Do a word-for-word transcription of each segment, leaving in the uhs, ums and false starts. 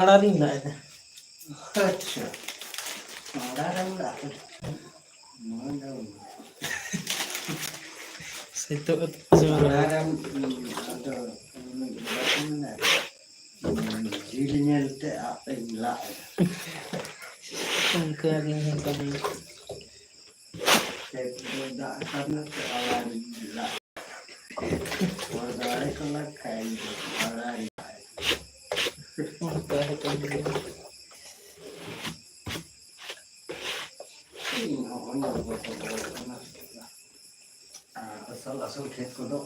ᱟᱲᱟᱜ ᱨᱤᱧ ᱞᱟᱜ ᱮᱫᱟ᱾ ᱟᱪᱪᱷᱟ᱾ ᱟᱲᱟᱜ ᱨᱮᱢ ᱞᱟᱜ ᱮᱫᱟ᱾ ᱱᱚᱣᱟ ᱫᱚ ᱥᱤᱛᱩᱝ ᱟᱹᱛᱩ ᱡᱳᱨ᱾ ᱟᱲᱟᱜ ᱨᱮᱢ, ᱟᱫᱚ ᱡᱤᱞ ᱧᱮᱞᱛᱮ ᱟᱯᱮᱧ ᱞᱟᱜ ᱮᱫᱟ᱾ ᱚᱱᱠᱟ ᱜᱮ ᱚᱱᱠᱟ ᱜᱮ᱾ ᱪᱮᱫ ᱫᱚ ᱫᱟᱜ ᱠᱟᱱᱟ ᱛᱚ ᱟᱲᱟᱜ ᱨᱤᱧ ᱞᱟᱜ ᱮᱫᱟ᱾ ᱦᱚᱲ ᱫᱟᱲᱮ ᱠᱚ ᱞᱟᱜ ᱠᱷᱟᱡ ᱤᱧ ᱫᱚ ᱟᱲᱟᱜ ᱤᱧ ᱞᱟᱜ ᱮᱫᱟ᱾ ᱚᱱᱠᱟ ᱜᱮ ᱠᱟᱱ ᱜᱮᱭᱟ᱾ ᱤᱧ ᱦᱚᱸ ᱚᱱᱟ ᱵᱚᱛᱚᱨ ᱠᱟᱱᱟ᱾ ᱟᱨ ᱟᱥᱚᱞ, ᱟᱥᱚᱞ ᱠᱷᱮᱛ ᱠᱚᱫᱚ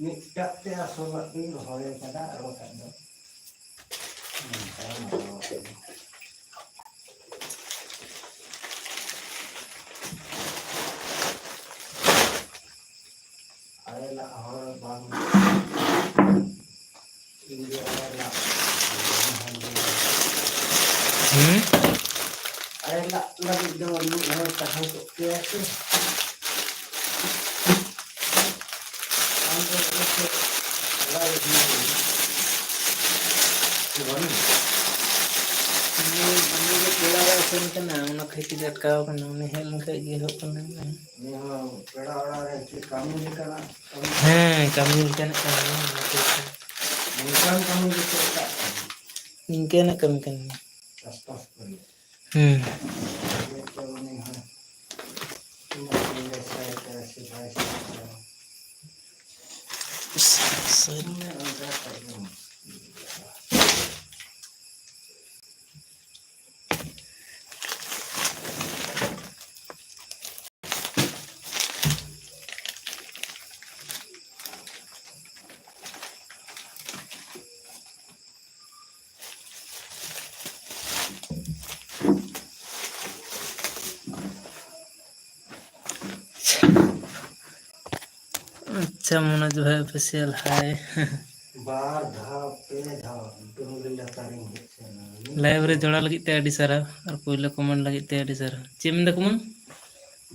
ᱢᱤᱫᱴᱟᱜ ᱛᱮ ᱟᱥᱚᱞᱟᱜ ᱫᱚᱧ ᱨᱚᱦᱚᱭ ᱟᱠᱟᱫᱟ, ᱟᱨ ᱵᱟᱠᱷᱟᱡ ᱫᱚ ᱱᱚᱝᱠᱟ ᱢᱟ ᱨᱚᱦᱚᱭ ᱟᱠᱟᱫᱟ᱾ ᱟᱲᱮ ᱞᱟᱜ ᱦᱚᱲ ᱵᱟᱝ᱾ ᱦᱩᱸ? ᱟᱲᱮ ᱞᱟᱜ ᱞᱟᱹᱜᱤᱫ ᱫᱚ ᱢᱤᱫ ᱦᱚᱲ ᱛᱟᱦᱮᱸ ᱠᱚᱜ ᱠᱮᱭᱟ ᱥᱮ᱾ ᱟᱢ ᱫᱚ ᱚᱲᱟᱜ ᱨᱮ ᱦᱤᱱᱟᱹᱧᱟ᱾ ᱥᱮ ᱵᱟᱹᱱᱩᱢᱟ? ᱩᱱᱤ, ᱩᱱᱤ ᱫᱚ ᱯᱮᱲᱟ ᱚᱲᱟᱜ ᱮ ᱥᱮᱱ ᱠᱟᱱᱟ, ᱚᱱᱟ ᱠᱷᱟᱹᱛᱤᱨ ᱟᱴᱠᱟᱣ ᱠᱟᱱᱟ᱾ ᱩᱱᱤ ᱦᱮᱡ ᱞᱮᱱᱠᱷᱟᱡ ᱜᱮ ᱮᱦᱚᱵ ᱠᱟᱱᱟ᱾ ᱩᱱᱤ ᱦᱚᱸ ᱯᱮᱲᱟ ᱚᱲᱟᱜ ᱨᱮ ᱪᱮᱫ ᱠᱟᱹᱢᱤ ᱞᱮᱠᱟᱱᱟᱜ ᱠᱟᱹᱢᱤ? ᱦᱮᱸ, ᱠᱟᱹᱢᱤ ᱞᱮᱠᱟᱱᱟᱜ ᱠᱟᱹᱢᱤ᱾ ᱱᱚᱝᱠᱟᱱ ᱠᱟᱹᱢᱤ ᱫᱚ ᱪᱮᱫ ᱞᱮᱠᱟᱜ ᱠᱟᱹᱢᱤ? ᱱᱤᱝᱠᱟᱹᱱᱟᱜ ᱠᱟᱹᱢᱤ ᱠᱟᱱ ᱜᱮᱭᱟ᱾ ᱪᱟᱥᱵᱟᱥ ᱠᱚᱨᱮ? ᱦᱮᱸ᱾ ᱡᱮᱦᱮᱛᱩ ᱩᱱᱤ ᱦᱚᱸ ᱛᱤᱱᱟᱹᱜ ᱵᱮᱥᱟᱭ ᱠᱟᱱᱟ ᱥᱮ ᱵᱟᱭ ᱥᱮᱱᱚᱜ ᱠᱟᱱᱟ᱾ ᱥᱟᱹᱨᱤ᱾ ᱚᱱᱮ ᱚᱱᱠᱟ ᱠᱷᱟᱡ ᱫᱚ ᱢᱩᱥᱠᱤᱞ ᱜᱮᱭᱟ᱾ ᱟᱪᱪᱷᱟ, ᱢᱚᱱᱳᱡᱽ ᱵᱷᱟᱭ ᱚᱯᱷᱤᱥᱤᱭᱟᱞ, ᱦᱟᱭ᱾ ᱵᱟᱨ ᱫᱷᱟᱣ, ᱯᱮ ᱫᱷᱟᱣ ᱰᱩᱝᱨᱤ ᱞᱟᱛᱟᱨᱤᱧ ᱦᱮᱡ ᱮᱱᱟ᱾ ᱞᱟᱭᱤᱵᱷ ᱨᱮ ᱡᱚᱲᱟᱣ ᱞᱟᱹᱜᱤᱫ ᱛᱮ ᱟᱹᱰᱤ ᱥᱟᱨᱦᱟᱣ ᱟᱨ ᱯᱳᱭᱞᱳ ᱠᱚᱢᱮᱱᱴ ᱞᱟᱹᱜᱤᱫ ᱛᱮ ᱟᱹᱰᱤ ᱥᱟᱨᱦᱟᱣ᱾ ᱪᱮᱫ ᱮᱢ ᱢᱮᱱᱫᱟ ᱠᱚᱢᱚᱱ?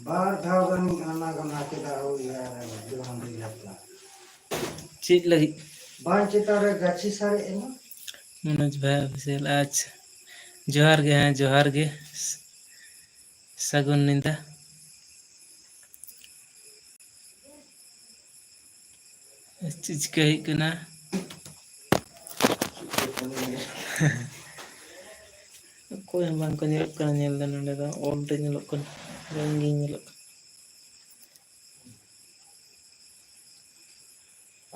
ᱵᱟᱨ ᱫᱷᱟᱣ ᱜᱟᱱᱤᱧ ᱟᱱᱟ ᱜᱟᱱᱟ ᱠᱮᱫᱟ, ᱳᱭ ᱤᱭᱟᱹ ᱨᱮ, ᱰᱩᱝᱨᱤ ᱞᱟᱛᱟᱨ᱾ ᱪᱮᱫ ᱞᱟᱹᱜᱤᱫ? ᱵᱟᱝ, ᱪᱮᱛᱟᱱ ᱨᱮ ᱜᱟᱹᱪᱷᱤ ᱥᱟᱨᱮᱡ ᱮᱱᱟ᱾ ᱢᱚᱱᱳᱡᱽ ᱵᱷᱟᱭ ᱚᱯᱷᱤᱥᱤᱭᱟᱞ, ᱟᱪᱪᱷᱟ᱾ ᱡᱚᱦᱟᱨ ᱜᱮ, ᱦᱮᱸ, ᱡᱚᱦᱟᱨ ᱜᱮ᱾ ᱥᱟᱹᱜᱩᱱ ᱧᱤᱫᱟᱹ᱾ ᱪᱮᱫ ᱪᱤᱠᱟᱹ ᱦᱩᱭᱩᱜ ᱠᱟᱱᱟ? ᱚᱠᱚᱭ ᱦᱚᱸ ᱵᱟᱝ ᱠᱚ ᱧᱮᱞᱚᱜ ᱠᱟᱱᱟ ᱧᱮᱞ ᱫᱚ, ᱱᱚᱸᱰᱮ ᱫᱚ ᱚᱞ ᱛᱮ ᱧᱮᱞᱚᱜ ᱠᱟᱱᱟ, ᱵᱟᱝ ᱜᱤᱧ ᱧᱮᱞᱚᱜ ᱠᱟᱱᱟ᱾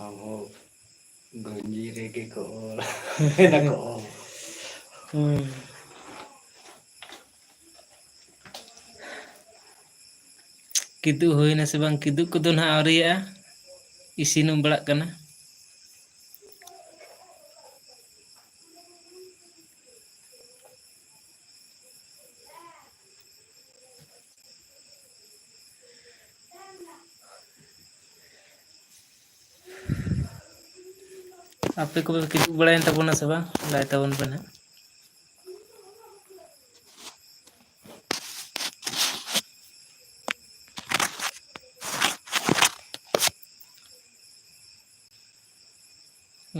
ᱟᱵᱚ ᱜᱚᱸᱡᱤ ᱨᱮᱜᱮ ᱠᱚ ᱚᱞ, ᱢᱮᱱᱟ ᱠᱚ ᱚᱞ᱾ ᱦᱩᱸ᱾ ᱠᱤᱫᱩᱵ ᱦᱩᱭᱱᱟ ᱥᱮ ᱵᱟᱝ? ᱠᱤᱫᱩᱵ ᱠᱚᱫᱚ ᱱᱟᱦᱟᱜ ᱟᱹᱣᱨᱤᱭᱟᱜᱼᱟ, ᱤᱥᱤᱱᱚᱜ ᱵᱟᱲᱟᱜ ᱠᱟᱱᱟ᱾ ᱟᱯᱮ ᱠᱚᱯᱮ ᱠᱤᱫᱩᱵ ᱵᱟᱲᱟᱭᱮᱱ ᱛᱟᱵᱚᱱᱟ ᱥᱮ ᱵᱟᱝ? ᱞᱟᱹᱭ ᱛᱟᱵᱚᱱ ᱯᱮ ᱱᱟᱦᱟᱜ᱾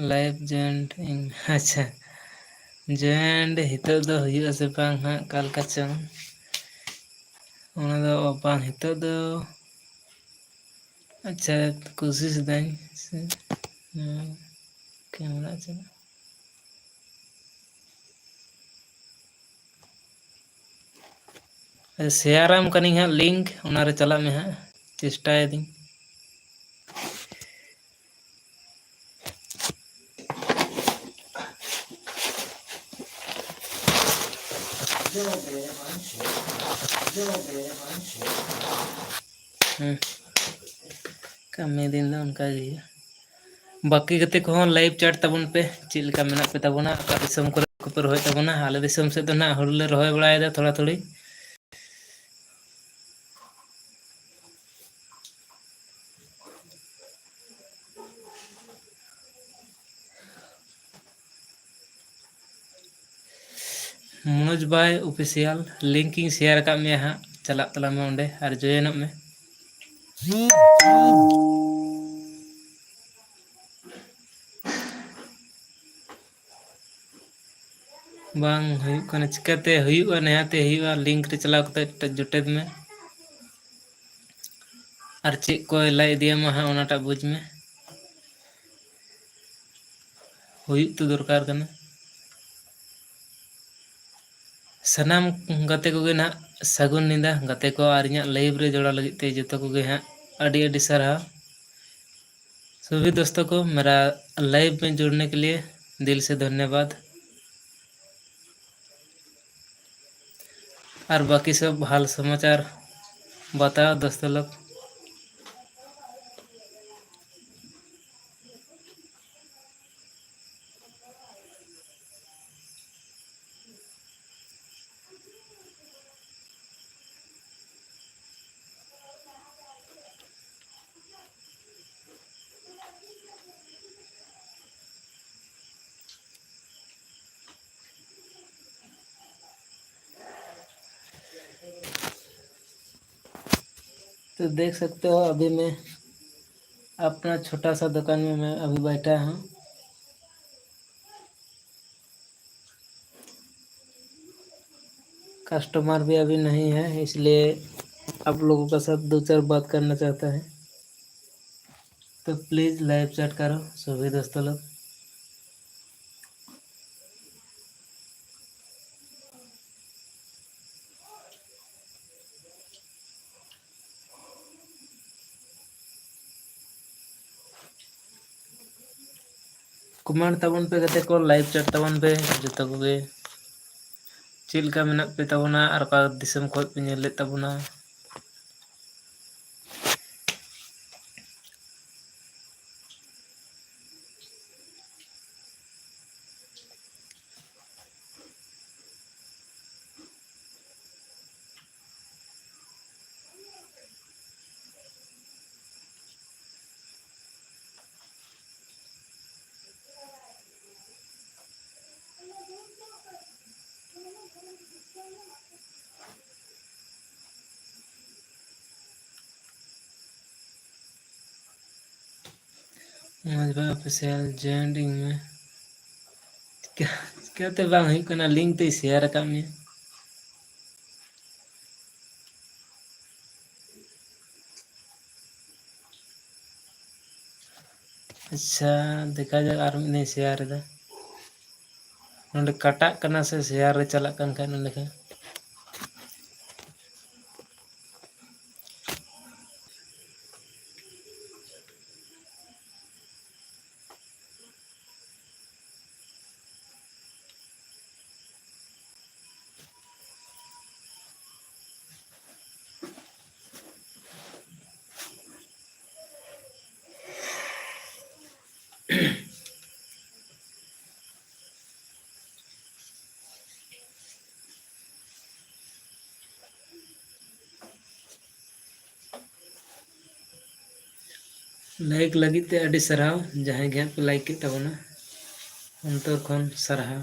ᱞᱟᱭᱤᱵᱷ ᱡᱚᱭᱮᱱᱴ ᱤᱧ, ᱟᱪᱪᱷᱟ, ᱡᱚᱭᱮᱱᱴ ᱦᱤᱛᱚᱜ ᱫᱚ ᱦᱩᱭᱩᱜᱼᱟ ᱥᱮ ᱵᱟᱝ ᱦᱟᱸᱜ, ᱚᱠᱟ ᱞᱮᱠᱟ ᱪᱚᱝ, ᱚᱱᱟ ᱫᱚ ᱵᱟᱝ ᱦᱤᱛᱚᱜ ᱫᱚ᱾ ᱟᱪᱪᱷᱟ, ᱠᱩᱥᱤᱥ ᱫᱟᱹᱧ ᱥᱮ ᱱᱚᱣᱟ ᱠᱮᱢᱮᱨᱟ ᱪᱟᱞᱟᱜ᱾ ᱥᱮᱭᱟᱨᱟᱢ ᱠᱟᱹᱱᱟᱹᱧ ᱦᱟᱸᱜ ᱞᱤᱝᱠ, ᱚᱱᱟᱨᱮ ᱪᱟᱞᱟᱜ ᱢᱮ ᱦᱟᱸᱜ, ᱪᱮᱥᱴᱟᱭᱮᱫᱟᱹᱧ᱾ ᱦᱮᱸ, ᱠᱟᱹᱢᱤ ᱫᱤᱱ ᱫᱚ ᱚᱱᱠᱟ ᱜᱮ ᱦᱩᱭᱩᱜᱼᱟ᱾ ᱵᱟᱹᱠᱤ ᱜᱟᱛᱮ ᱠᱚᱦᱚᱸ ᱞᱟᱭᱤᱵᱷ ᱪᱟᱴ ᱛᱟᱵᱚᱱ ᱯᱮ, ᱪᱮᱫ ᱞᱮᱠᱟ ᱢᱮᱱᱟᱜ ᱯᱮ ᱛᱟᱵᱚᱱᱟ, ᱚᱠᱟ ᱫᱤᱥᱚᱢ ᱠᱚᱨᱮ ᱠᱚᱯᱮ ᱨᱚᱦᱚᱭ ᱛᱟᱵᱚᱱᱟ᱾ ᱟᱞᱮ ᱫᱤᱥᱚᱢ ᱥᱮᱫ ᱫᱚ ᱱᱟᱦᱟᱜ ᱦᱩᱲᱩ ᱞᱮ ᱨᱚᱦᱚᱭ ᱵᱟᱲᱟᱭᱮᱫᱟ ᱛᱷᱚᱲᱟ ᱛᱷᱩᱲᱤ᱾ ᱢᱚᱱᱳᱡᱽ ᱵᱷᱟᱭ ᱚᱯᱷᱤᱥᱤᱭᱟᱞ, ᱞᱤᱝᱠ ᱤᱧ ᱥᱮᱭᱟᱨ ᱟᱠᱟᱫ ᱢᱮᱭᱟ ᱦᱟᱸᱜ, ᱪᱟᱞᱟᱜ ᱛᱟᱞᱟᱝ ᱢᱮ ᱚᱸᱰᱮ ᱟᱨ ᱡᱚᱭᱮᱱᱚᱜ ᱢᱮ᱾ ᱵᱟᱝ ᱦᱩᱭᱩᱜ ᱠᱟᱱᱟ᱾ ᱪᱤᱠᱟᱹᱛᱮ ᱦᱩᱭᱩᱜᱼᱟ? ᱱᱤᱦᱟᱹᱛᱮ ᱦᱩᱭᱩᱜᱼᱟ᱾ Link ᱨᱮ ᱪᱟᱞᱟᱣ ᱠᱟᱛᱮ ᱡᱚᱴᱮᱫ ᱢᱮ᱾ ᱟᱨ ᱪᱮᱫ ᱠᱚᱭ ᱞᱟᱹᱭ ᱤᱫᱤᱭᱟᱢᱟ ᱦᱟᱸᱜ, ᱚᱱᱟᱴᱟᱜ ᱵᱩᱡᱽ ᱢᱮ᱾ ᱦᱩᱭᱩᱜ ᱛᱚ ᱫᱚᱨᱠᱟᱨ ᱠᱟᱱᱟ᱾ ᱥᱟᱱᱟᱢ ᱜᱟᱛᱮ ᱠᱚᱜᱮ ᱱᱟᱦᱟᱜ ᱥᱟᱹᱜᱩᱱ ᱧᱤᱫᱟᱹ ᱜᱟᱛᱮ ᱠᱚ, ᱟᱨ ᱤᱧᱟᱹᱜ live ᱨᱮ ᱡᱚᱲᱟᱣ ᱞᱟᱹᱜᱤᱫ ᱛᱮ ᱡᱚᱛᱚ ᱠᱚᱜᱮ ᱦᱟᱸᱜ ᱟᱹᱰᱤ ᱟᱹᱰᱤ ᱥᱟᱨᱦᱟᱣ᱾ सभी दोस्तों को मेरा live में जुड़ने के लिए दिल से धन्यवाद। और बाकी सब हाल समाचार बताओ दोस्तों लोग। तो देख सकते हो, अभी मैं अपना छोटा सा दुकान में मैं अभी बैठा हूँ। कस्टमर भी अभी नहीं है, इसलिए आप लोगों का साथ दो चार बात करना चाहता है। तो प्लीज लाइव चैट करो सभी दोस्तों लोग। ᱠᱚᱢᱮᱱᱴ ᱛᱟᱵᱚᱱ ᱯᱮ ᱜᱟᱛᱮ ᱠᱚ, ᱞᱟᱭᱤᱵᱷ ᱪᱮᱴ ᱛᱟᱵᱚᱱ ᱯᱮ ᱡᱚᱛᱚ ᱠᱚᱜᱮ᱾ ᱪᱮᱫ ᱞᱮᱠᱟ ᱢᱮᱱᱟᱜ ᱯᱮ ᱛᱟᱵᱚᱱᱟ ᱟᱨ ᱚᱠᱟ ᱫᱤᱥᱚᱢ ᱠᱷᱚᱱ ᱯᱮ ᱧᱮᱞᱮᱫ ᱛᱟᱵᱚᱱᱟ? ᱢᱚᱡᱽ ᱵᱷᱟᱭ ᱚᱯᱷᱤᱥᱤᱭᱟᱞ ᱡᱚᱭᱮᱱ ᱤᱧ ᱢᱮ᱾ ᱪᱤᱠᱟ ᱪᱤᱠᱟᱹᱛᱮ ᱵᱟᱝ ᱦᱩᱭᱩᱜ ᱠᱟᱱᱟ? ᱞᱤᱝᱠ ᱛᱚᱭ ᱥᱮᱭᱟᱨ ᱟᱠᱟᱫ ᱢᱮᱭᱟ᱾ ᱟᱪᱪᱷᱟ, ᱫᱮᱠᱷᱟ ᱡᱟᱠ, ᱟᱨ ᱢᱤᱫ ᱫᱷᱟᱣ ᱥᱮᱭᱟᱨ ᱮᱫᱟ᱾ ᱱᱚᱰᱮ ᱠᱟᱴᱟᱜ ᱠᱟᱱᱟ ᱥᱮ ᱥᱮᱭᱟᱨ ᱨᱮ ᱪᱟᱞᱟᱜ ᱠᱟᱱ ᱠᱷᱟᱡ ᱱᱚᱰᱮ ᱠᱷᱟᱡ? ᱞᱟᱭᱤᱠ ᱞᱟᱹᱜᱤᱫ ᱛᱮ ᱟᱹᱰᱤ ᱥᱟᱨᱦᱟᱣ, ᱡᱟᱦᱟᱸᱭ ᱜᱮ ᱦᱟᱸᱜ ᱯᱮ ᱞᱟᱭᱤᱠ ᱠᱮᱫ ᱛᱟᱵᱚᱱᱟ, ᱚᱱᱛᱚᱨ ᱠᱷᱚᱱ ᱥᱟᱨᱦᱟᱣ᱾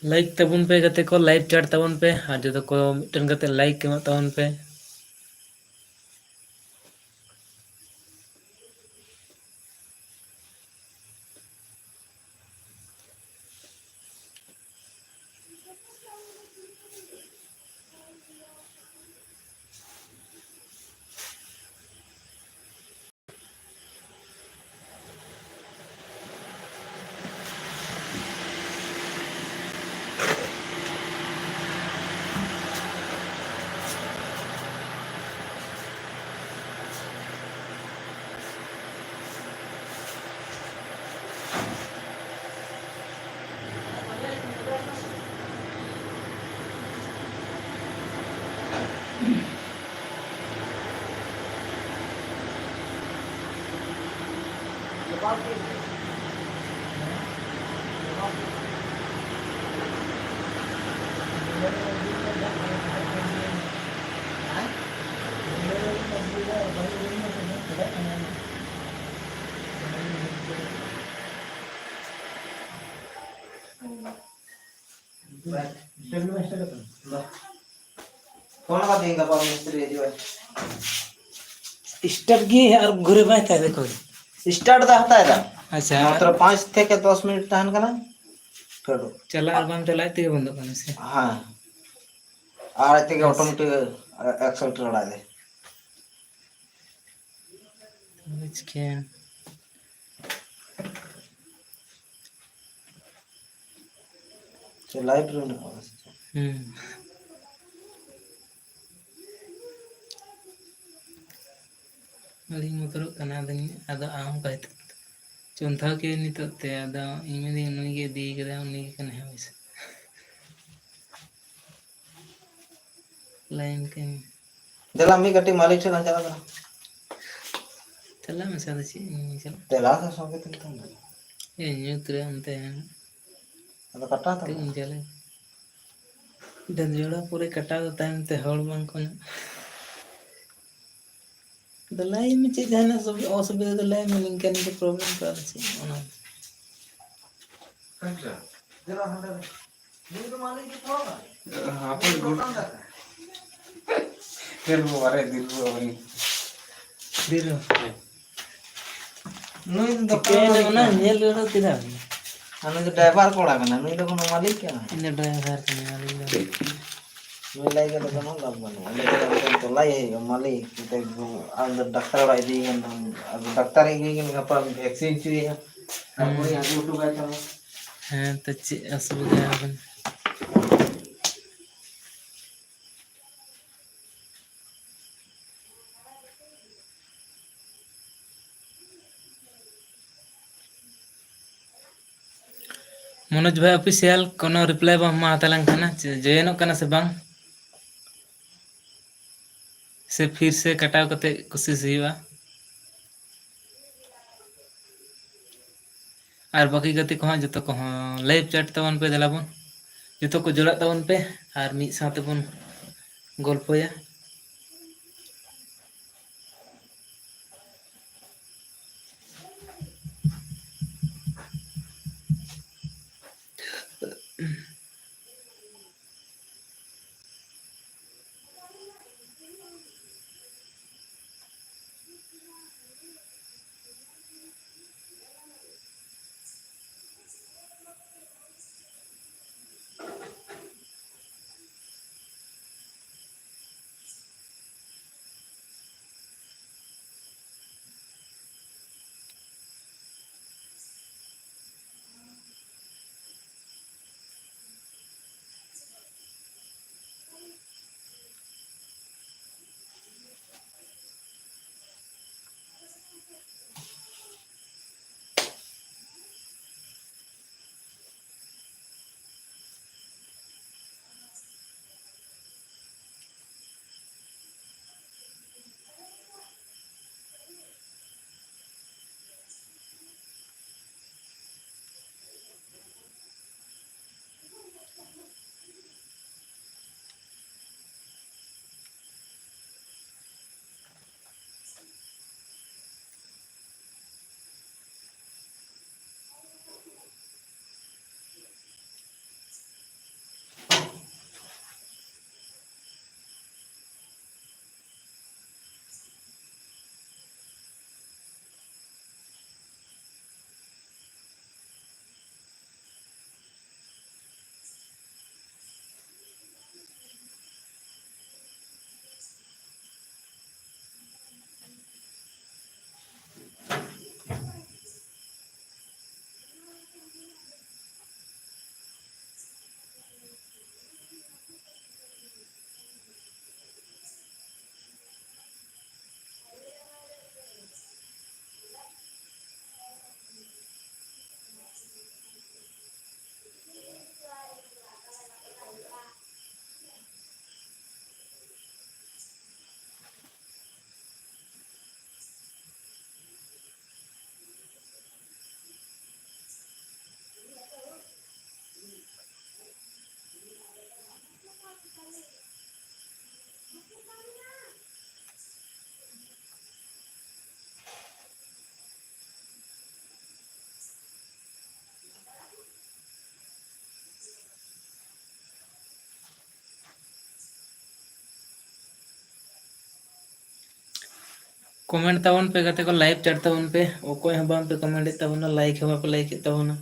ᱞᱟᱭᱤᱠ ᱛᱟᱵᱚᱱ ᱯᱮ ᱜᱟᱛᱮ ᱠᱚ, ᱞᱟᱭᱤᱵᱷ ᱪᱟᱴ ᱛᱟᱵᱚᱱ ᱯᱮ, ᱟᱨ ᱡᱚᱛᱚ ᱠᱚ ᱢᱤᱫᱴᱮᱱ ᱠᱟᱛᱮ ᱞᱟᱭᱤᱠ ᱮᱢᱟᱜ ᱛᱟᱵᱚᱱ ᱯᱮ᱾ ᱯᱷᱳᱱ ᱠᱟᱫᱤᱧ, ᱜᱟᱯᱟ ᱢᱤᱥᱛᱨᱤ ᱦᱤᱡᱩᱜᱼᱟᱭ᱾ ᱥᱴᱟᱨᱴ ᱜᱮ ᱟᱨ ᱜᱷᱩᱨᱮ ᱵᱟᱭ ᱛᱟᱦᱮᱸ ᱠᱚ᱾ ᱥᱴᱟᱨᱴ ᱫᱟ ᱦᱟᱛᱟᱣ ᱮᱫᱟ᱾ ᱟᱪᱪᱷᱟ᱾ ᱢᱟᱛᱨᱚ ᱯᱟᱸᱪ ᱛᱷᱮᱠᱮ ᱫᱚᱥ ᱢᱤᱱᱤᱴ ᱛᱟᱦᱮᱱ ᱠᱟᱱᱟ᱾ ᱯᱷᱮᱰᱚᱜ᱾ ᱪᱟᱞᱟᱜ ᱟᱨ ᱵᱟᱝ ᱪᱟᱞᱟᱜ ᱛᱮᱜᱮ ᱵᱚᱱᱫᱚᱜ ᱠᱟᱱᱟ ᱥᱮ? ᱦᱮᱸ, ᱟᱨ ᱟᱡ ᱛᱮᱜᱮ ᱟᱪᱪᱷᱟ᱾ ᱚᱴᱳᱢᱮᱴᱤᱠ ᱮᱠᱥᱮᱞᱴᱟᱨ ᱟᱲᱟᱜ ᱫᱟᱭ᱾ ᱛᱟᱦᱞᱮ ᱪᱤᱠᱟᱹᱭᱟ? ᱥᱮ ᱞᱟᱭᱤᱵᱷ ᱨᱮ ᱢᱮᱱᱟᱜ ᱠᱚᱣᱟ ᱥᱮ ᱪᱮᱫ? ᱦᱩᱸ᱾ ᱟᱹᱰᱤᱧ ᱵᱚᱛᱚᱨᱚᱜ ᱠᱟᱱᱟ, ᱟᱫᱚᱧ, ᱟᱫᱚ ᱟᱢ ᱚᱠᱟ ᱦᱤᱛᱟᱹ-, ᱪᱚᱱᱫᱷᱟ ᱠᱮ ᱱᱤᱛᱚᱜ ᱛᱮ, ᱟᱫᱚ ᱤᱧ ᱢᱮᱱᱫᱟᱹᱧ ᱱᱩᱭ ᱜᱮ ᱤᱫᱤ ᱠᱟᱫᱟ, ᱩᱱᱤ ᱜᱮ ᱠᱟᱱᱟᱭ ᱦᱟᱸᱜ ᱵᱮᱥ᱾ ᱞᱟᱭᱤᱱ ᱠᱟᱹᱧ᱾ ᱫᱮᱞᱟ ᱢᱤᱫ ᱠᱟᱹᱴᱤᱡ ᱢᱟᱹᱞᱤᱠ ᱴᱷᱮᱱ ᱞᱟᱝ ᱪᱟᱞᱟᱜ ᱠᱟᱱᱟ᱾ ᱪᱟᱞᱟᱜ ᱢᱮᱥᱮ, ᱟᱫᱚ ᱪᱮᱫ ᱤᱧ ᱪᱟᱞᱟᱜ? ᱫᱮᱞᱟ ᱥᱮ ᱥᱚᱸᱜᱮ ᱛᱮ ᱱᱤᱛᱚᱝ ᱫᱚ᱾ ᱮ, ᱧᱩᱛ ᱨᱮ ᱚᱱᱛᱮ᱾ ᱟᱫᱚ ᱠᱟᱴᱟᱣ ᱛᱟᱢᱟ᱾ ᱠᱟᱹᱴᱤᱡ ᱤᱧ ᱪᱟᱞᱟᱜ᱾ ᱰᱟᱹᱝ ᱡᱚᱲᱟ ᱯᱚᱨᱮ ᱠᱟᱴᱟᱣ ᱫᱚ ᱛᱟᱭᱚᱢ ᱛᱮ ᱦᱚᱲ ᱵᱟᱝ ᱠᱚ ᱧᱟᱢ᱾ ᱟᱫᱚ ᱞᱟᱹᱭ ᱢᱮ ᱪᱮᱫ ᱡᱟᱦᱟᱱᱟᱜ ᱥᱩᱵᱤ-, ᱚᱥᱩᱵᱤᱫᱷᱟ ᱫᱚ ᱞᱟᱹᱭ ᱢᱮ, ᱱᱤᱝᱠᱟᱹ ᱱᱤᱝᱠᱟᱹ ᱯᱨᱚᱵᱞᱮᱢ ᱠᱚ ᱟᱨ ᱪᱮᱫ ᱚᱱᱟ᱾ ᱦᱟᱯᱮ ᱜᱩᱰ-, ᱫᱤᱱ ᱵᱚ ᱵᱟᱨᱦᱮ ᱫᱤᱱ ᱵᱚ ᱵᱟᱨᱦᱮ᱾ ᱫᱤᱱ ᱵᱚ᱾ ᱱᱩᱭ ᱫᱚ ᱪᱤᱠᱟᱹᱭᱮᱱᱟ ᱚᱱᱟ ᱧᱮᱞ ᱨᱮᱦᱚᱸ ᱪᱮᱫᱟᱜ? ᱟᱨ ᱱᱩᱭ ᱫᱚ ᱰᱨᱟᱭᱵᱷᱟᱨ ᱠᱚᱲᱟ ᱠᱟᱱᱟ, ᱱᱩᱭ ᱫᱚ ᱠᱳᱱᱳ ᱢᱟᱹᱞᱤᱠ ᱠᱟᱱᱟ᱾ ᱤᱧ ᱫᱚ ᱰᱨᱟᱭᱵᱷᱟᱨ ᱠᱟᱹᱱᱟᱹᱧ, ᱢᱟᱹᱞᱤᱠ ᱫᱚ ᱵᱟᱹᱧ ᱠᱟᱱᱟ᱾ ᱱᱩᱭ ᱞᱟᱹᱭ ᱠᱟᱛᱮ ᱠᱳᱱᱳ ᱞᱟᱵᱷ ᱵᱟᱹᱱᱩᱜᱼᱟ᱾ ᱚᱸᱰᱮ ᱫᱚ ᱢᱤᱫᱴᱮᱱ ᱛᱚᱞᱟᱭ ᱦᱩᱭᱩᱜᱼᱟ, ᱢᱟᱹᱞᱤᱠ᱾ ᱢᱤᱫᱴᱮᱱ ᱟᱢ ᱫᱚ ᱰᱟᱠᱛᱟᱨ ᱚᱲᱟᱜ ᱤᱫᱤᱭᱮ ᱠᱟᱱ ᱛᱟᱢ, ᱟᱫᱚ ᱰᱟᱠᱛᱟᱨ ᱤᱫᱤᱭᱮ ᱠᱟᱱ, ᱜᱟᱯᱟ ᱵᱷᱮᱠᱥᱤᱱ ᱦᱚᱪᱚᱭᱮᱭᱟ᱾ ᱦᱩᱸ᱾ ᱛᱟᱨᱯᱚᱨᱮ ᱟᱹᱜᱩ ᱦᱚᱴᱚ ᱠᱟᱭ ᱛᱟᱢᱟ᱾ ᱦᱮᱸ, ᱛᱚ ᱪᱮᱫ ᱚᱥᱩᱵᱤᱫᱷᱟ ᱟᱠᱟᱱᱟ? ᱢᱚᱱᱳᱡᱽ ᱵᱷᱟᱭ ᱚᱯᱷᱤᱥᱤᱭᱟᱞ ᱠᱳᱱᱳ ᱨᱤᱯᱞᱟᱭ ᱵᱟᱢ ᱮᱢᱟ ᱦᱟᱛᱟᱲᱟᱝ ᱠᱟᱱᱟ, ᱪᱮ ᱡᱚᱭᱮᱱᱚᱜ ᱠᱟᱱᱟ ᱥᱮ ᱵᱟᱝ? ᱥᱮ ᱯᱷᱤᱨ ᱥᱮ ᱠᱟᱴᱟᱣ ᱠᱟᱛᱮ ᱠᱳᱥᱤᱥ ᱦᱩᱭᱩᱜᱼᱟ? ᱟᱨ ᱵᱟᱹᱠᱤ ᱜᱟᱛᱮ ᱠᱚᱦᱚᱸ ᱡᱚᱛᱚ ᱠᱚᱦᱚᱸ ᱞᱟᱭᱤᱵᱷ ᱪᱮᱴ ᱛᱟᱵᱚᱱ ᱯᱮ, ᱫᱮᱞᱟ ᱵᱚᱱ ᱡᱚᱛᱚ ᱠᱚ ᱡᱚᱲᱟᱜ ᱛᱟᱵᱚᱱ ᱯᱮ ᱟᱨ ᱢᱤᱫ ᱥᱟᱶ ᱛᱮᱵᱚᱱ ᱜᱚᱞᱯᱚᱭᱟ᱾ ᱠᱚᱢᱮᱱᱴ ᱛᱟᱵᱚᱱ ᱯᱮ ᱜᱟᱛᱮ ᱠᱚ, ᱞᱟᱭᱤᱵᱷ ᱪᱟᱴ ᱛᱟᱵᱚᱱ ᱯᱮ᱾ ᱚᱠᱚᱭ ᱦᱚᱸ ᱵᱟᱝ ᱯᱮ ᱠᱚᱢᱮᱱᱴ ᱮᱫ ᱛᱟᱵᱚᱱᱟ, ᱞᱟᱭᱤᱠ ᱦᱚᱸ ᱵᱟᱯᱮ ᱞᱟᱭᱤᱠ ᱮᱫ ᱛᱟᱵᱚᱱᱟ᱾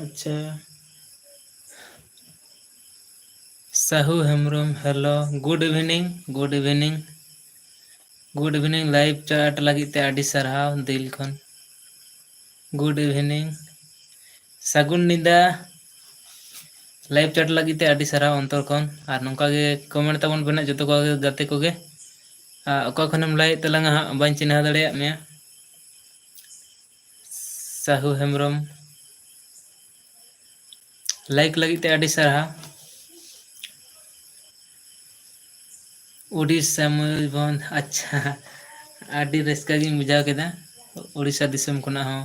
ᱟᱪᱪᱷᱟ, Sahu Hembrom, hello, good evening, good evening, good evening, live chat ᱞᱟᱹᱜᱤᱫ ᱛᱮ ᱟᱹᱰᱤ ᱥᱟᱨᱦᱟᱣ ᱫᱤᱞ ᱠᱷᱚᱱ᱾ Good evening, ᱥᱟᱹᱜᱩᱱ ᱧᱤᱫᱟᱹ᱾ ᱞᱟᱭᱤᱵᱷ ᱪᱟᱴ ᱞᱟᱹᱜᱤᱫ ᱛᱮ ᱟᱹᱰᱤ ᱥᱟᱨᱦᱟᱣ ᱚᱱᱛᱚᱨ ᱠᱷᱚᱱ, ᱟᱨ ᱱᱚᱝᱠᱟ ᱜᱮ ᱠᱚᱢᱮᱱᱴ ᱛᱟᱵᱚᱱ ᱯᱮ ᱱᱟᱜ ᱡᱚᱛᱚ ᱠᱚᱜᱮ ᱜᱟᱛᱮ ᱠᱚᱜᱮ᱾ ᱟᱨ ᱚᱠᱟ ᱠᱷᱚᱱᱮᱢ ᱞᱟᱹᱭᱮᱫ ᱛᱟᱞᱟᱝᱟ ᱦᱟᱸᱜ, ᱵᱟᱹᱧ ᱪᱤᱱᱦᱟᱹᱣ ᱫᱟᱲᱮᱭᱟᱜ ᱢᱮᱭᱟ᱾ ᱥᱟᱦᱩ ᱦᱮᱢᱵᱨᱚᱢ, ᱞᱟᱭᱤᱠ ᱞᱟᱹᱜᱤᱫ ᱛᱮ ᱟᱹᱰᱤ ᱥᱟᱨᱦᱟᱣ᱾ ᱩᱰᱤᱥᱟ, ᱢᱚᱭᱩᱨᱵᱷᱚᱸᱡᱽ, ᱟᱪᱪᱷᱟ, ᱟᱹᱰᱤ ᱨᱟᱹᱥᱠᱟᱹ ᱜᱤᱧ ᱵᱩᱡᱷᱟᱹᱣ ᱠᱮᱫᱟ᱾ ᱩᱰᱤᱥᱟ ᱫᱤᱥᱚᱢ ᱠᱷᱚᱱᱟᱜ ᱦᱚᱸ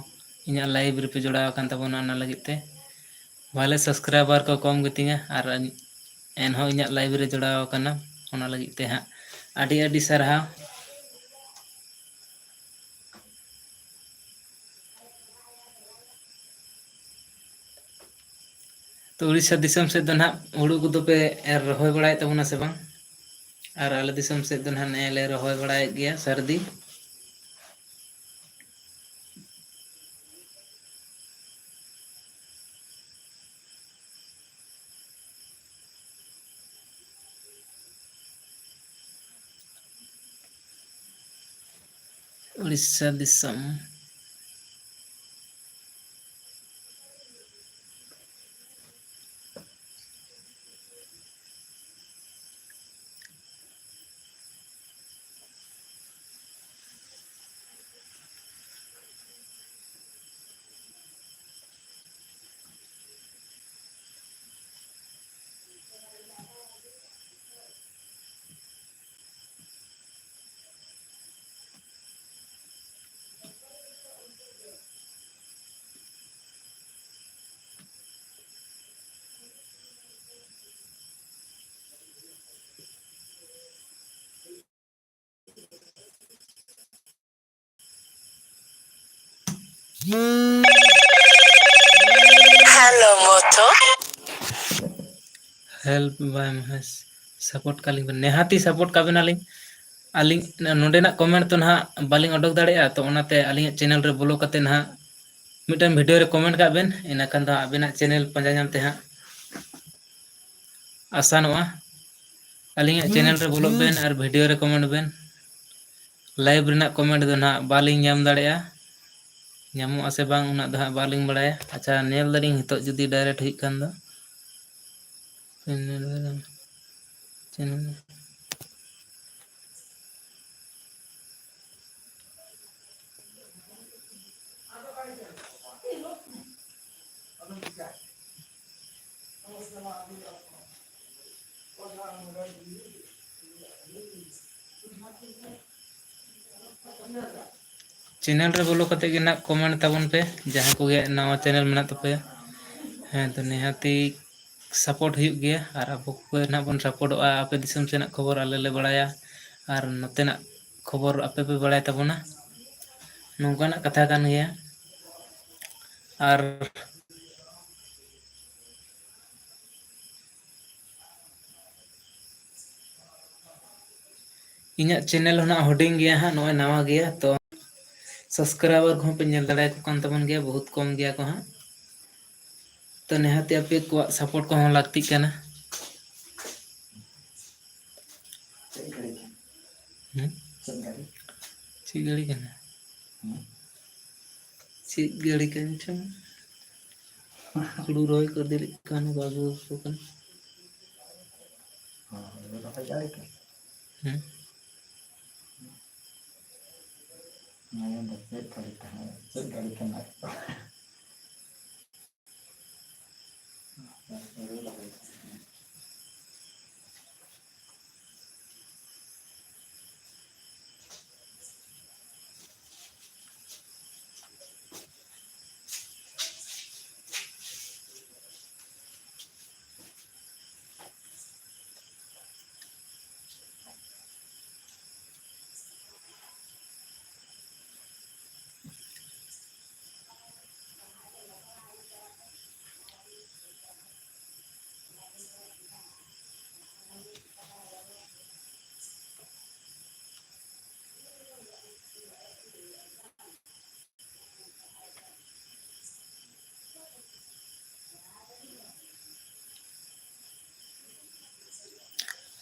ᱤᱧᱟᱹᱜ ᱞᱟᱭᱤᱵᱷ ᱨᱮᱯᱮ ᱡᱚᱲᱟᱣ ᱟᱠᱟᱱ ᱛᱟᱵᱚᱱᱟ, ᱚᱱᱟ ᱞᱟᱹᱜᱤᱫ ᱛᱮ᱾ ᱵᱷᱟᱞᱮ ᱥᱟᱵᱥᱠᱨᱟᱭᱵᱟᱨ ᱠᱚ ᱠᱚᱢ ᱜᱮᱛᱤᱧᱟ, ᱟᱨ ᱮᱱᱦᱚᱸ ᱤᱧᱟᱹᱜ ᱞᱟᱭᱤᱵᱷ ᱨᱮ ᱡᱚᱲᱟᱣ ᱟᱠᱟᱱᱟ, ᱚᱱᱟ ᱞᱟᱹᱜᱤᱫ ᱛᱮ ᱦᱟᱸᱜ ᱟᱹᱰᱤ ᱟᱹᱰᱤ ᱥᱟᱨᱦᱟᱣ᱾ ᱛᱚ, ᱩᱲᱤᱥᱥᱟ ᱫᱤᱥᱚᱢ ᱥᱮᱫ ᱫᱚ ᱱᱟᱦᱟᱜ ᱦᱩᱲᱩ ᱠᱚᱫᱚ ᱯᱮ ᱮᱨ, ᱨᱚᱦᱚᱭ ᱵᱟᱲᱟᱭᱮᱫ ᱛᱟᱵᱚᱱᱟ ᱥᱮ ᱵᱟᱝ? ᱟᱨ ᱟᱞᱮ ᱫᱤᱥᱚᱢ ᱥᱮᱫ ᱫᱚ ᱱᱟᱦᱟᱜ ᱱᱮᱜᱼᱮ ᱞᱮ ᱨᱚᱦᱚᱭ ᱵᱟᱲᱟᱭᱮᱫ ᱜᱮᱭᱟ, ᱥᱟᱹᱨᱫᱤ᱾ ᱩᱲᱤᱥᱥᱟ ᱫᱤᱥᱚᱢ᱾ Hello, Moto. Help by Mahesh. Support ᱠᱟᱞᱤᱧ ᱵᱮᱱ, ᱱᱮᱦᱟᱛᱤ ᱥᱟᱯᱳᱨᱴ ᱠᱟᱵᱮᱱᱟᱞᱤᱧ᱾ ᱟᱹᱞᱤᱧ ᱱᱚᱰᱮᱱᱟᱜ ᱠᱚᱢᱮᱱᱴ ᱫᱚ ᱱᱟᱦᱟᱜ ᱵᱟᱹᱞᱤᱧ ᱚᱰᱚᱠ ᱫᱟᱲᱮᱭᱟᱜᱼᱟ, ᱛᱚ ᱚᱱᱟᱛᱮ ᱟᱹᱞᱤᱧᱟᱜ ᱪᱮᱱᱮᱞ ᱨᱮ ᱵᱚᱞᱚ ᱠᱟᱛᱮ ᱱᱟᱦᱟᱜ ᱢᱤᱫᱴᱟᱝ ᱵᱷᱤᱰᱤᱭᱳ ᱨᱮ ᱠᱚᱢᱮᱱᱴ ᱠᱟᱜ ᱵᱮᱱ, ᱤᱱᱟᱹ ᱠᱷᱟᱱ ᱫᱚ ᱟᱵᱮᱱᱟᱜ ᱪᱮᱱᱮᱞ ᱯᱟᱸᱡᱟ ᱧᱟᱢ ᱛᱮ ᱦᱟᱸᱜ ᱟᱥᱟᱱᱚᱜᱼᱟ᱾ ᱟᱹᱞᱤᱧᱟᱜ ᱪᱮᱱᱮᱞ ᱨᱮ ᱵᱚᱞᱚᱜ ᱵᱮᱱ ᱟᱨ ᱵᱷᱤᱰᱤᱭᱳ ᱨᱮ ᱠᱚᱢᱮᱱᱴ ᱵᱮᱱ᱾ ᱞᱟᱭᱤᱵᱷ ᱨᱮᱱᱟᱜ ᱠᱚᱢᱮᱱᱴ ᱫᱚ ᱱᱟᱦᱟᱜ ᱵᱟᱹᱞᱤᱧ ᱧᱟᱢ ᱫᱟᱲᱮᱭᱟᱜᱼᱟ, ᱧᱟᱢᱚᱜ ᱟᱥᱮ ᱵᱟᱝ ᱩᱱᱟᱹᱜ ᱫᱚ ᱦᱟᱸᱜ ᱵᱟᱹᱞᱤᱧ ᱵᱟᱲᱟᱭᱟ᱾ ᱟᱪᱪᱷᱟ, ᱧᱮᱞ ᱫᱟᱞᱤᱧ ᱱᱤᱛᱚᱜ ᱡᱩᱫᱤ ᱰᱟᱭᱨᱮᱠᱴ ᱦᱩᱭᱩᱜ ᱠᱷᱟᱱ ᱫᱚ᱾ ᱪᱮᱱᱮᱞ ᱪᱮᱱᱮᱞ ᱨᱮ ᱵᱚᱞᱚ ᱠᱟᱛᱮ ᱜᱮ ᱱᱟᱜ ᱠᱚᱢᱮᱱᱴ ᱛᱟᱵᱚᱱ ᱯᱮ, ᱡᱟᱦᱟᱸᱭ ᱠᱚᱜᱮ ᱱᱟᱣᱟ ᱪᱮᱱᱮᱞ ᱢᱮᱱᱟᱜ ᱛᱟᱯᱮᱭᱟ᱾ ᱦᱮᱸ, ᱛᱚ ᱱᱤᱦᱟᱹᱛᱤ ᱥᱟᱯᱳᱨᱴ ᱦᱩᱭᱩᱜ ᱜᱮᱭᱟ, ᱟᱨ ᱟᱵᱚ ᱠᱚᱜᱮ ᱱᱟᱜ ᱵᱚᱱ ᱥᱟᱯᱳᱨᱴᱚᱜᱼᱟ᱾ ᱟᱯᱮ ᱫᱤᱥᱚᱢ ᱥᱮᱱᱟᱜ ᱠᱷᱚᱵᱚᱨ ᱟᱞᱮ ᱞᱮ ᱵᱟᱲᱟᱭᱟ, ᱟᱨ ᱱᱚᱛᱮᱱᱟᱜ ᱠᱷᱚᱵᱚᱨ ᱟᱯᱮ ᱯᱮ ᱵᱟᱲᱟᱭ ᱛᱟᱵᱚᱱᱟ᱾ ᱱᱚᱝᱠᱟᱱᱟᱜ ᱠᱟᱛᱷᱟ ᱠᱟᱱ ᱜᱮᱭᱟ᱾ ᱟᱨ ᱤᱧᱟᱹᱜ ᱪᱮᱱᱮᱞ ᱦᱚᱸ ᱱᱟᱜ ᱦᱩᱰᱤᱧ ᱜᱮᱭᱟ ᱦᱟᱸᱜ, ᱱᱚᱜᱼᱚᱭ ᱱᱟᱣᱟ ᱜᱮᱭᱟ, ᱛᱚ ᱥᱟᱵᱥᱠᱨᱟᱭᱵᱟᱨ ᱠᱚᱦᱚᱸ ᱯᱮ ᱧᱮᱞ ᱫᱟᱲᱮᱭᱟᱠᱚ ᱠᱟᱱ ᱛᱟᱵᱚᱱ ᱜᱮᱭᱟ, ᱵᱚᱦᱩᱛ ᱠᱚᱢ ᱜᱮᱭᱟ ᱠᱚ ᱦᱟᱸᱜ᱾ ᱛᱚ ᱱᱤᱦᱟᱹᱛᱤ ᱟᱯᱮ ᱠᱚᱣᱟᱜ ᱥᱟᱯᱳᱨᱴ ᱠᱚᱦᱚᱸ ᱞᱟᱹᱠᱛᱤᱜ ᱠᱟᱱᱟ᱾ ᱪᱮᱫ ᱜᱟᱹᱰᱤ ᱠᱟᱱᱟ? ᱦᱩᱸ? ᱪᱮᱫ ᱜᱟᱹᱰᱤ? ᱪᱮᱫ ᱜᱟᱹᱰᱤ ᱠᱟᱱᱟ? ᱦᱩᱸ? ᱪᱮᱫ ᱜᱟᱹᱰᱤ ᱠᱟᱱ ᱪᱚᱝ? ᱦᱩᱲᱩ ᱨᱚᱦᱚᱭ ᱠᱚ ᱫᱮᱨᱤᱜ ᱠᱟᱱ ᱠᱚ ᱟᱹᱜᱩ ᱟᱠᱚ ᱠᱟᱱᱟ᱾ ᱦᱚᱸ, ᱦᱩᱲᱩ ᱨᱚᱦᱚᱭ ᱜᱟᱹᱰᱤ ᱠᱟᱱᱟ᱾ ᱦᱩᱸ? ᱚᱱᱟ ᱜᱮ ᱪᱮᱫ ᱜᱟᱹᱰᱤ ᱛᱟᱦᱮᱸ, ᱪᱮᱫ ᱜᱟᱹᱰᱤ ᱠᱟᱱᱟ?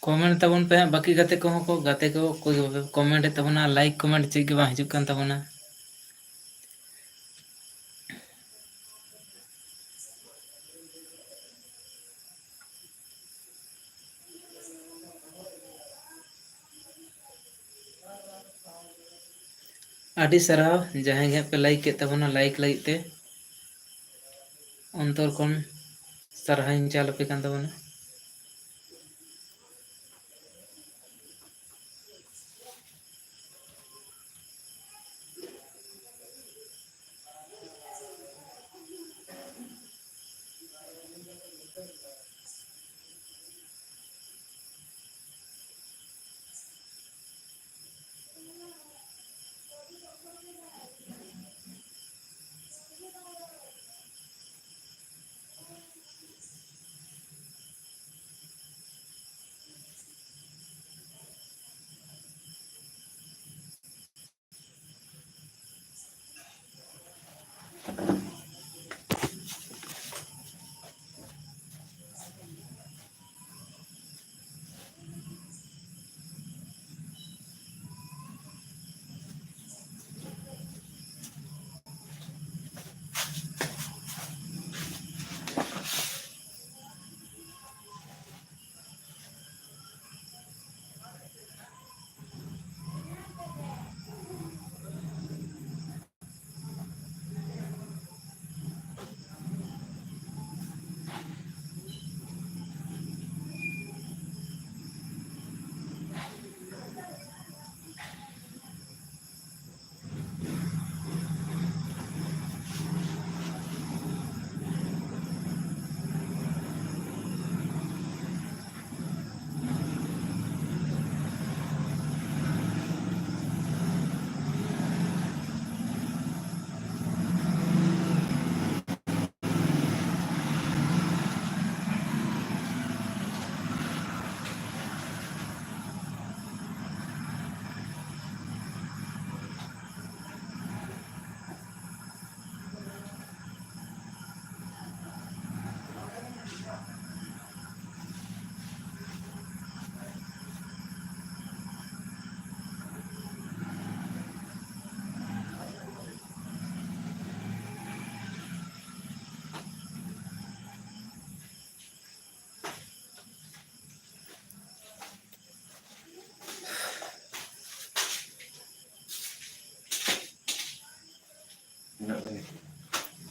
ᱠᱚᱢᱮᱱᱴ ᱛᱟᱵᱚᱱ ᱯᱮ ᱦᱟᱸᱜ, ᱵᱟᱹᱠᱤ ᱜᱟᱛᱮ ᱠᱚᱦᱚᱸ ᱠᱚ, ᱜᱟᱛᱮ ᱠᱚ ᱚᱠᱚᱭ ᱜᱮ ᱵᱟᱯᱮ ᱠᱚᱢᱮᱱᱴ ᱮᱫ ᱛᱟᱵᱚᱱᱟ, ᱞᱟᱭᱤᱠ ᱠᱚᱢᱮᱱᱴ ᱪᱮᱫ ᱜᱮ ᱵᱟᱝ ᱦᱤᱡᱩᱜ ᱠᱟᱱ ᱛᱟᱵᱚᱱᱟ᱾ ᱟᱹᱰᱤ ᱥᱟᱨᱦᱟᱣ ᱡᱟᱦᱟᱸᱭ ᱜᱮ ᱦᱟᱸᱜ ᱯᱮ ᱞᱟᱭᱤᱠ ᱠᱮᱫ ᱛᱟᱵᱚᱱᱟ, ᱞᱟᱭᱤᱠ ᱞᱟᱹᱜᱤᱫ ᱛᱮ ᱚᱱᱛᱚᱨ ᱠᱷᱚᱱ ᱥᱟᱨᱦᱟᱣᱤᱧ ᱪᱟᱞ ᱟᱯᱮ ᱠᱟᱱ ᱛᱟᱵᱚᱱᱟ᱾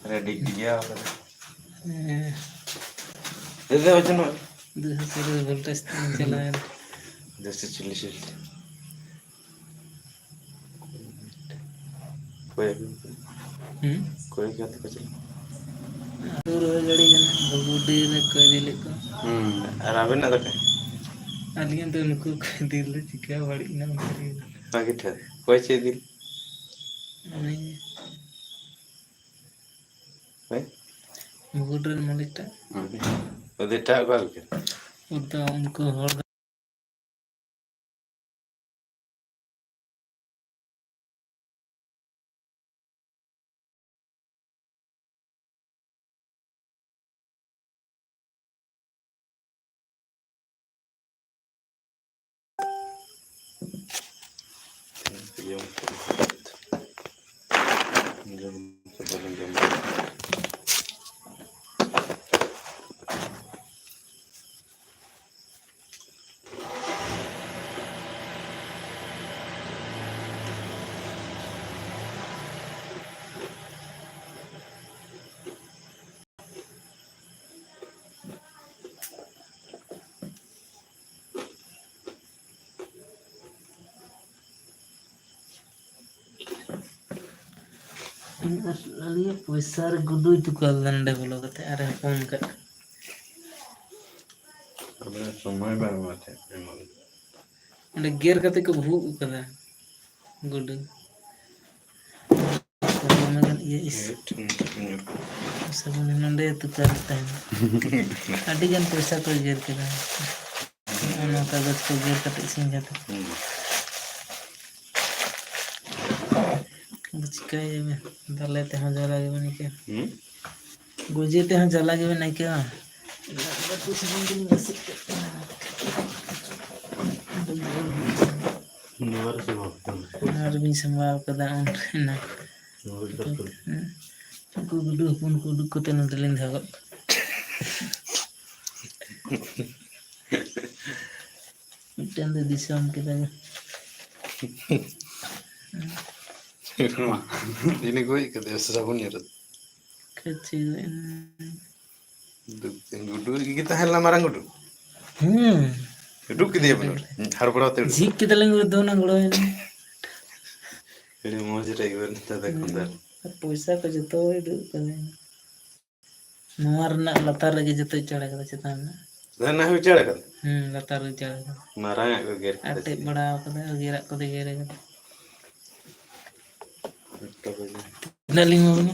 ᱨᱮᱰᱤ ᱜᱮᱭᱟ᱾ ᱦᱮᱸ᱾ ᱫᱮᱫᱮ ᱳᱡᱚᱱᱚᱜ᱾ ᱫᱩᱥᱚ ᱪᱚᱞᱞᱤᱥ voltage ᱛᱮ ᱪᱟᱞᱟᱣᱮᱱ᱾ ᱫᱩᱥᱚ ᱪᱚᱞᱞᱤᱥ volt᱾ ᱚᱠᱚᱭ ᱟᱹᱜᱩ ᱠᱟᱫᱟ? ᱦᱩᱸ? ᱚᱠᱚᱭ ᱜᱟᱛᱮ ᱠᱚ ᱪᱟᱞᱟᱜ? ᱟᱹᱛᱩ ᱨᱚᱦᱚᱭ ᱜᱟᱹᱰᱤ ᱠᱟᱱᱟ, ᱵᱷᱩᱜᱩᱰᱤ ᱨᱮ ᱠᱚ ᱤᱫᱤ ᱞᱮᱫ ᱠᱚᱣᱟ᱾ ᱦᱩᱸ, ᱟᱨ ᱟᱵᱮᱱᱟᱜ ᱫᱚ ᱚᱠᱟ? ᱟᱹᱞᱤᱧᱟᱜ ᱫᱚ ᱱᱩᱠᱩ ᱠᱚ ᱤᱫᱤ ᱞᱮᱫᱟ, ᱪᱤᱠᱟᱹ ᱵᱟᱹᱲᱤᱡ ᱮᱱᱟ ᱚᱱᱠᱟ ᱜᱮ᱾ ᱵᱷᱟᱜᱮ ᱴᱷᱤᱠ᱾ ᱚᱠᱚᱭ ᱪᱚᱭ ᱤᱫᱤ ᱞᱮᱫ? ᱩᱱᱤ᱾ ᱦᱳᱭ? ᱵᱷᱩᱜᱩᱰᱤ ᱨᱮᱱ ᱢᱟᱹᱞᱤᱠ ᱴᱟᱜ᱾ ᱦᱩᱸ᱾ ᱟᱫᱚ ᱮᱴᱟᱜ ᱠᱚ ᱟᱹᱜᱩ ᱠᱮᱫᱟ? ᱩᱱᱠᱩ ᱦᱚᱲ ᱫᱚ ᱟᱹᱞᱤᱧᱟᱜ ᱯᱚᱭᱥᱟ ᱨᱮ ᱜᱩᱰᱩᱭ ᱛᱩᱠᱟᱹ ᱞᱮᱫᱟ ᱱᱚᱰᱮ ᱵᱚᱞᱚ ᱠᱟᱛᱮ ᱟᱨᱮ ᱦᱚᱯᱚᱱ ᱠᱟᱜ᱾ ᱟᱵᱮᱱᱟᱜ ᱥᱚᱢᱚᱭ ᱵᱟᱝ ᱮᱢᱟ ᱪᱮᱫ ᱮᱢᱚᱜ᱾ ᱚᱸᱰᱮ ᱜᱮᱨ ᱠᱟᱛᱮ ᱠᱚ ᱵᱷᱩᱜ ᱠᱟᱫᱟ ᱜᱩᱰᱩ᱾ ᱤᱭᱟᱹ, ᱤᱥ᱾ ᱢᱤᱫᱴᱷᱮᱱ ᱧᱩᱨ᱾ ᱥᱟᱵᱚᱱ ᱱᱚᱰᱮ ᱛᱩᱠᱟᱹ ᱛᱟᱦᱮᱱᱟ᱾ ᱟᱹᱰᱤ ᱜᱟᱱ ᱯᱚᱭᱥᱟ ᱠᱚ ᱜᱮᱨ ᱠᱮᱫᱟ᱾ ᱱᱚᱣᱟ ᱠᱟᱜᱚᱡᱽ ᱠᱚ ᱜᱮᱨ ᱠᱟᱛᱮ ᱤᱥᱤᱱ ᱠᱟᱛᱮ᱾ ᱦᱩᱸ᱾ ᱟᱫᱚ ᱪᱤᱠᱟᱹᱭᱟᱵᱮᱱ? ᱫᱟᱞᱮ ᱛᱮᱦᱚᱸ ᱡᱟᱞᱟ ᱜᱮᱵᱮᱱ ᱟᱹᱭᱠᱟᱹᱣᱟ᱾ ᱦᱩᱸ? ᱜᱚᱡᱮ ᱛᱮᱦᱚᱸ ᱡᱟᱞᱟ ᱜᱮᱵᱮᱱ ᱟᱹᱭᱠᱟᱹᱣᱟ᱾ ᱵᱟᱹᱛᱤ ᱥᱩᱱᱩᱢ ᱜᱮᱞᱤᱧ ᱟᱹᱥᱩᱞ ᱠᱮᱫ ᱠᱟᱱᱟ᱾ ᱱᱚᱣᱟ ᱨᱮ ᱥᱟᱢᱵᱟᱣ ᱠᱟᱱᱟ᱾ ᱱᱚᱣᱟ ᱨᱮᱵᱤᱱ ᱥᱟᱢᱵᱟᱣ ᱠᱟᱫᱟ ᱩᱱ ᱨᱮᱱᱟᱜ᱾ ᱱᱚᱣᱟ ᱨᱮ ᱪᱟᱥ ᱠᱟᱱᱟ᱾ ᱩᱱᱠᱩ ᱜᱩᱰᱩ ᱦᱚᱯᱚᱱ ᱠᱚ ᱩᱰᱩᱠ ᱠᱟᱛᱮ ᱱᱚᱰᱮ ᱞᱤᱧ ᱫᱚᱦᱚ ᱠᱟᱜ ᱠᱚᱣᱟ᱾ ᱢᱤᱫᱴᱮᱱ ᱫᱚ ᱫᱤᱥᱚᱢ ᱠᱮᱫᱟ᱾ ᱤᱱᱟᱹ ᱜᱚᱡ ᱠᱟᱫᱮᱭᱟ ᱥᱮ ᱥᱟᱵᱚᱱ ᱧᱩᱨ? ᱠᱟᱹᱪᱤ ᱜᱚᱡ ᱮᱱᱟ᱾ ᱜᱩᱰᱩ ᱜᱮ ᱛᱟᱦᱮᱸ ᱞᱮᱱᱟ, ᱢᱟᱨᱟᱝ ᱜᱩᱰᱩ᱾ ᱩᱰᱩᱠ ᱠᱮᱫᱮᱭᱟ ᱵᱚᱞᱮ᱾ ᱦᱟᱨᱵᱟᱲᱟ ᱛᱮ ᱩᱰᱩᱠ᱾ ᱡᱷᱤᱠ ᱠᱮᱫᱟᱞᱤᱧ ᱩᱫᱩᱜ ᱚᱱᱟ ᱜᱚᱲᱚᱭᱮᱱᱟ᱾ ᱟᱹᱰᱤ ᱢᱚᱡᱽ ᱨᱮ ᱮᱠᱵᱟᱨ ᱱᱮᱛᱟᱨ ᱫᱚ ᱠᱷᱚᱸᱫᱟ᱾ ᱟᱨ ᱯᱚᱭᱥᱟ ᱠᱚ ᱡᱚᱛᱚ ᱩᱰᱩᱠ ᱠᱟᱫᱟᱭ᱾ ᱱᱚᱣᱟ ᱨᱮᱱᱟᱜ ᱞᱟᱛᱟᱨ ᱨᱮᱜᱮ ᱡᱚᱛᱚᱭ ᱪᱟᱲ ᱠᱟᱫᱟ, ᱪᱮᱛᱟᱱ ᱨᱮᱱᱟᱜ᱾ ᱦᱮᱸ, ᱱᱟ ᱦᱩᱭ ᱪᱟᱲ ᱠᱟᱫᱟ᱾ ᱦᱩᱸ, ᱞᱟᱛᱟᱨ ᱨᱮ ᱪᱟᱲ ᱠᱟᱫᱟ᱾ ᱢᱟᱨᱟᱝ ᱟᱜ ᱠᱚ ᱜᱮᱨ ᱠᱮᱫᱟ ᱟᱴᱮᱫ ᱥᱮ? ᱵᱟᱲᱟ ᱠᱟᱫᱟ, ᱜᱮᱨᱟᱜ ᱠᱚᱫᱚ ᱜᱮᱨ ᱠᱟᱫᱟ᱾ ᱛᱤᱱᱟᱹᱜ ᱞᱤᱧ ᱮᱢᱟ ᱵᱤᱱᱟ?